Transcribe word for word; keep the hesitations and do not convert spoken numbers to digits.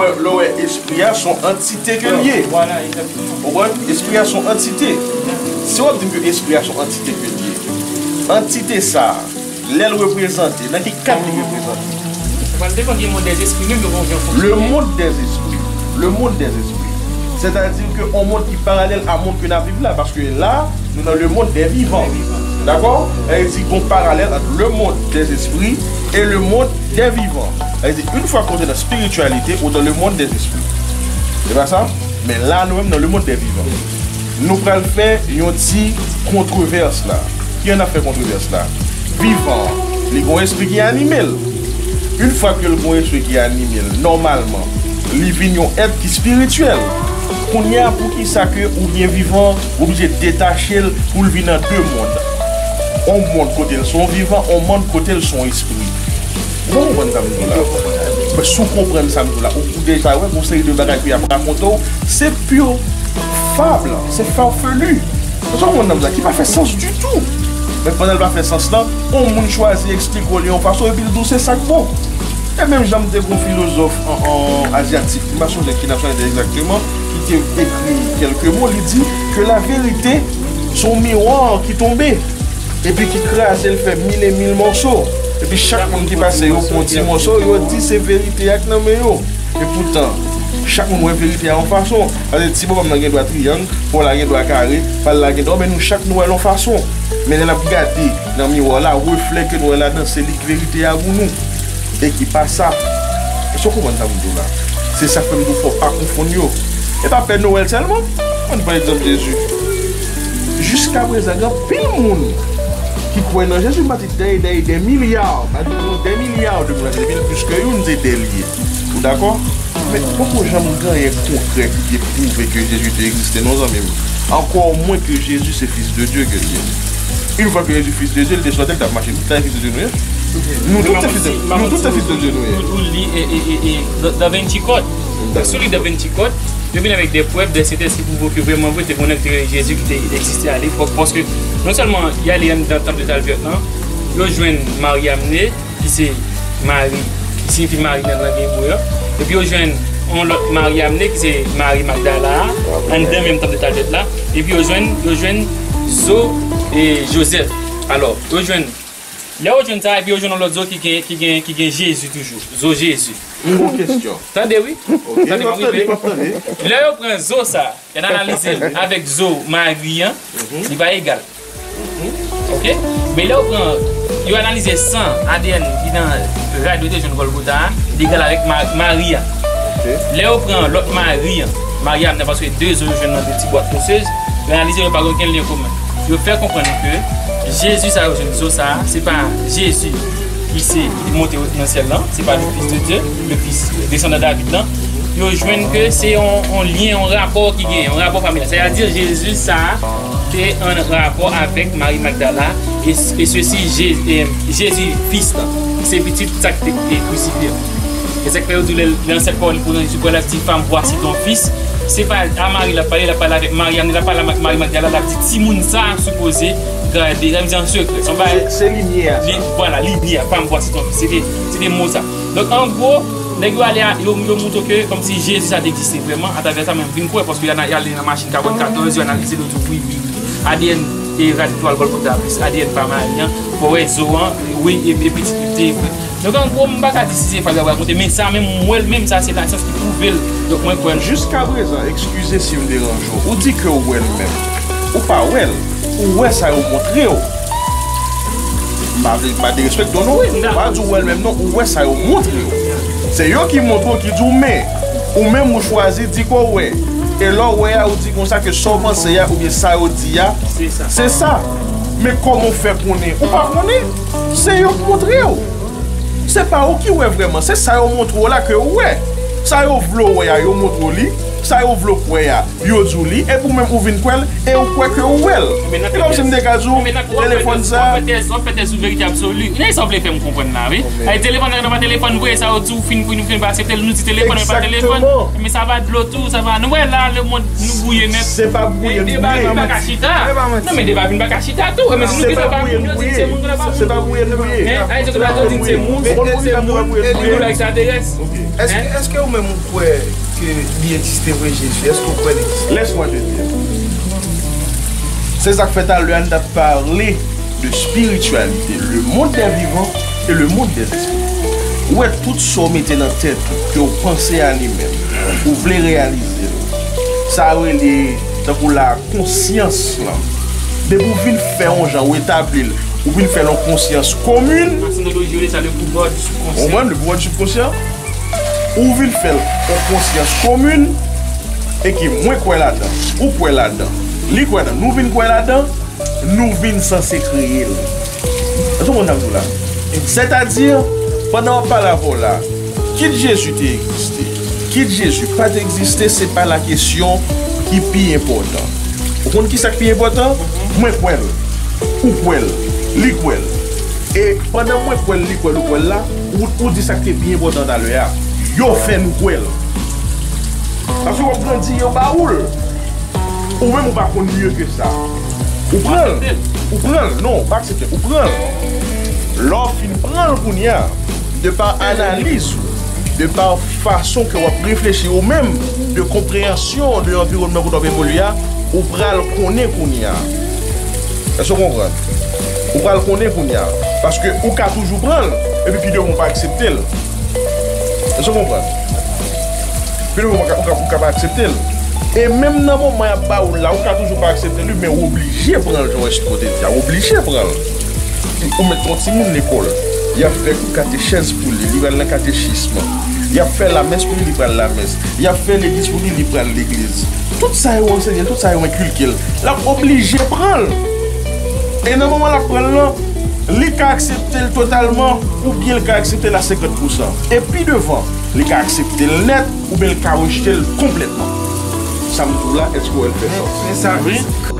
Lè w wè espri a, se yon antite ke l ye. Ou konprann? Espri a se yon antite. Si w ap di m ke espri a se yon antite ke l ye, antite sa a, lè l reprezante, nan ki kad li reprezante? Sa pral depann de mond dèzespri menm, yo konn jan fonksyone. Le monde des esprits. Le monde des esprits. Sètadi ke yon mond ki paralèl a mond ke n ap viv la, paske la, nou nan le monde des vivants. Dakò? Sa vle di gon paralèl ant le monde des esprits et le monde des vivants. Sa vle di, yon fwa ke w te nan spirityalite, ou dans le monde des esprits. Se pa sa? Men la, nou menm nan le monde des vivants. Nou pral fè yon ti kontrovès la. Ki an ap fè kontrovès la? Vivan an, li gon espri ki anime l. Yon fwa ke l gon espri ki anime l, nòmalman, li vin yon èt ki espirityèl. Kounye a, poukisa ke ou byen vivan, ou oblije detache l pou l vin an de mond? On mond kote l se yon vivan, on mond kote l se yon espri. Ou konprann sa m di w la? Men si w konprann sa m di w la, ou, ou deja wè gon seri de bagay ke y ap rakonte w, se pure fable, se farfelu. Ou konprann sa m di w la, ki pa fè sans ditou. Men pandan l pa fè sans lan, yon moun chwazi eksplike w li yon fason epi l di w se sa k bon. E menm jan m te gon filozòf an, an azyatik, m pa sonje ki nasyonalite egzakteman, ki te ekri kèlke mo, li di ke la verite se yon miwa ki tonbe epi ki kraze, l fè mil e mil mòso. Epi chak moun ki pase, yo pran ti mòso, yo di se verite a k nan men yo. Epoutan, chak moun wè verite a yon fason. Paske ti bòbòm nan gen dwa triyang, pa w la gen dwa kare, pa l la gen dwa, men nou chak nou wè l yon fason. Men lè n ap gade nan miwa la, reflè ke n wè ladan, se li k verite a pou nou. E ki pa sa. Èske w konprann sa m di w la? Se sa k fè m di w fò w pa konfonn yo. E pa Pè Nwèl sèlman. Ann pran egzanp Jezi. Jiska prezan, gen anpil moun ki kwè nan Jezi. M pa di dè, dè, dè milya, pa di nou dè milya de moun, se pil plis ke youn, se dè l ye. Ou dakò? Men poko janm gen anyen konkrè ki te pwouve ke Jezi te egziste, non, zanmi m. Ankò mwen ke Jezi se Fis de Dye ke l ye. Yon fwa ke Jezi Fis de Dye, l te sou latè, l t ap mache. Nou tout se fis de Dye nou ye. Nou tout se fis de, nou tout se fis de Dye nou ye. Ou, ou li e, e, e, e, Da, Da Vinci Code. Si w li Da Vinci Code, yo vin avèk de prèv, de sentèz ki pwouve ke vrèman vre, te gen yon nèg ki te rele Jezi ki te egziste alepòk, paske non sèlman y ale anndan tanp de Talvèt lan, yo jwenn Maryamne, ki se Mari, ki siyifi Mari nan lang ebre an. Epi yo jwenn yon lòt Maryamne, ki se Mari Magdala a, anndan menm tanp de Talvèt la. Epi yo jwenn, yo jwenn zo e Jozèf. Alò, yo jwenn, lè yo jwenn sa, epi yo jwenn yon lòt zo ki gen, ki gen, ki gen Jezi toujou. Zo Jezi. M gon kesyon. Tande, wi. Ok, tande, m ap tande, m ap tande. Lè yo pran zo sa, y al analize l avèk zo Mari an, li pa egal. Ok? Men lè yo pran, yo analize san, A D N ki nan rad yo te jwenn Gòlgota a, li egal avèk Ma-, Mari a. Ok. Lè yo pran lòt Mari an, Mari a, paske de zo yo jwenn nan de ti bwat ponsez, yo analize yo pa gen okenn lyen komen. Yo fè konprann ke Jezi sa yo jwenn zo sa a, se pa Jezi ki se, ki monte nan syèl lan, se pa le Fils de Dieu, le Fils, desandan David lan. Yo jwenn ke se yon, yon lyen, yon rapò ki gen, yon rapò familyal. Sètadi Jezi sa a te an rapò avèk Mari Magdala, e, e sesi Je-, e, Jezi Fis lan, se pitit sa ki te, te krisifye an. E sa k fè yo di lè, lè ansèt pawòl li pran Jezi, pou l ap di, femme, voici ton fils. Se pa a Mari l ap pale, l ap pale avèk Mari, l ap pale avèk Mari Magdala, l ap di, timoun sa a sipoze gade, sa vle di an sekrè. Se yon bagay. Se, se limyè a, sa. Vwala, limyè, femme, voici ton fils. Se te, se te mo sa. Donk, an gwo, nèg yo ale a, yo, yo montre ke kòmsi Jezi sa te egziste vrèman, atravè sa, mwen vin kwè, paske y al-, y ale nan machin katòz, yo analize l, yo di, wi, wi, wi. A D N e rad yo al Gòlgota, plis A D N pa Mari an, pou wè zo an, wi, e, e pitit li te vre. Donk, an gwo, m pa ka di si se fab y ap rakonte, men sa menm, m wè l menm, sa se lasyans ki pwouve l. Donk, mwen kwè l. Jiskaprezan, eskize si m deranje w, ou di ke w wè l menm. Ou pa wè l. Ou wè sa yo montre w. M pa vle, m pa derespekte w, non. Wi, m dakò. M pa di w wè l menm, non. Ou wè sa yo montre w. Se yo ki montre w, ki di w, men, ou menm ou chwazi di ke w wè. E lè w wè a, ou di konsa ke sa w panse a, oubyen sa yo di a, se sa. Se sa. Men kòman w fè konnen? Ou pa konnen. Se yo k montre w. Se pa ou ki wè vrèman, se sa yo montre w la ke ou wè. Sa yo vle w wè a, yo montre w li. sa yo vle w kwè a, yo di w li, epi ou menm ou vin kwè l, e ou kwè ke ou wè l. E kòmsi m te ka di w, telefòn sa. W ap fè tèz, w ap fè tèz sou verite absoli. Nan sa w vle fè m konprann la, wi. Ay, telefòn nan pa telefòn vre, sa yo di w fin, fin, fin pa aksepte l, nou di telefòn, men pa telefòn. Men sa va dlo tou, sa va. Nou wè la, lemonn, nou bwouye nèt. Se pa bwouye, nou bwouye. Deba vin pa ka chita. Non, men deba vin pa ka chita tou. Men nou ki sa pa moun, yo di se moun, nou pa moun. Se pa bwouye, nou bwouye. Ay, se pa moun, se moun, se moun, se moun, ekstraterès. Èske, èske ou menm ou kwè ke li egziste vre, Jezi? Èske ou kwè li egziste? Laisse-moi te dire. Se sa k fè talè a n t ap pale de spiritualité, le monde des vivants et le monde des esprits. Ou wè tout sa w mete nan tèt ou, ke w panse a li menm, ou vle reyalize l. Sa rele, tankou la, konsyans lan. Depi w vin fè yon jan, ou etabli l, ou vin fè l yon konsyans komin. An sosioloji, yo rele sa le pouvoir du subconscient. Ou konprann, le pouvoir du subconscient? Ou vin fè l yon konsyans komin, e ke mwen kwè ladan, ou kwè ladan, li kwè ladan, nou vin kwè ladan, nou vin sanse kreye l. Èske w konprann sa m di w la? Sètadi, pandan w ap pale avè w la, kit Jezi te egziste, kit Jezi pa t egziste, se pa la kesyon ki pi enpòtan. Ou konn ki sa k pi enpòtan? Mwen kwè l, ou kwè l, li kwè l. E pandan mwen kwè l, li kwè l, ou kwè l la, ou, ou di sa k te pi enpòtan talè a. Yo fè nou kwè l. Paske w ap grandi, yo ba ou l. Ou menm ou pa konn mye ke sa. Ou pran l. Ou pran l. Non, ou pa aksepte. Ou pran l. Lè w fin pran l kounye a, de pa analiz ou, de pa fason ke w ap reflechi ou menm, de konpreyansyon de anviwònman kote w ap evolye a, ou pral konnen kounye a. Èske w konprann? Ou pral konnen kounye a. Paske ou ka toujou pran l, epi pi devan ou pa aksepte l. Èske w konprann? Pi devan ou ka, ou ka, ou ka pa aksepte l. E menm nan moman y ap ba ou l la, ou ka toujou pa aksepte li, men ou oblije pran l, jan w esplike di a. Ou oblije pran l. Ou met yon timoun lekòl, y ap fè katechèz pou li, li pral nan katechism. Y ap fè lamès pou li, li pral lamès. Y ap fè legliz pou li, li pral legliz. Tout sa yo ansenye l, tout sa yo enkilke l, l ap oblije pran l. E nan moman l ap pran l lan, li ka aksepte l totalman, oubyen l ka aksepte l a senkant pousan. E pi devan, li ka aksepte l nèt, oubyen l ka rejte l konplètman. Sa m di w la, èske w wè l fè sans? Men sa, wi.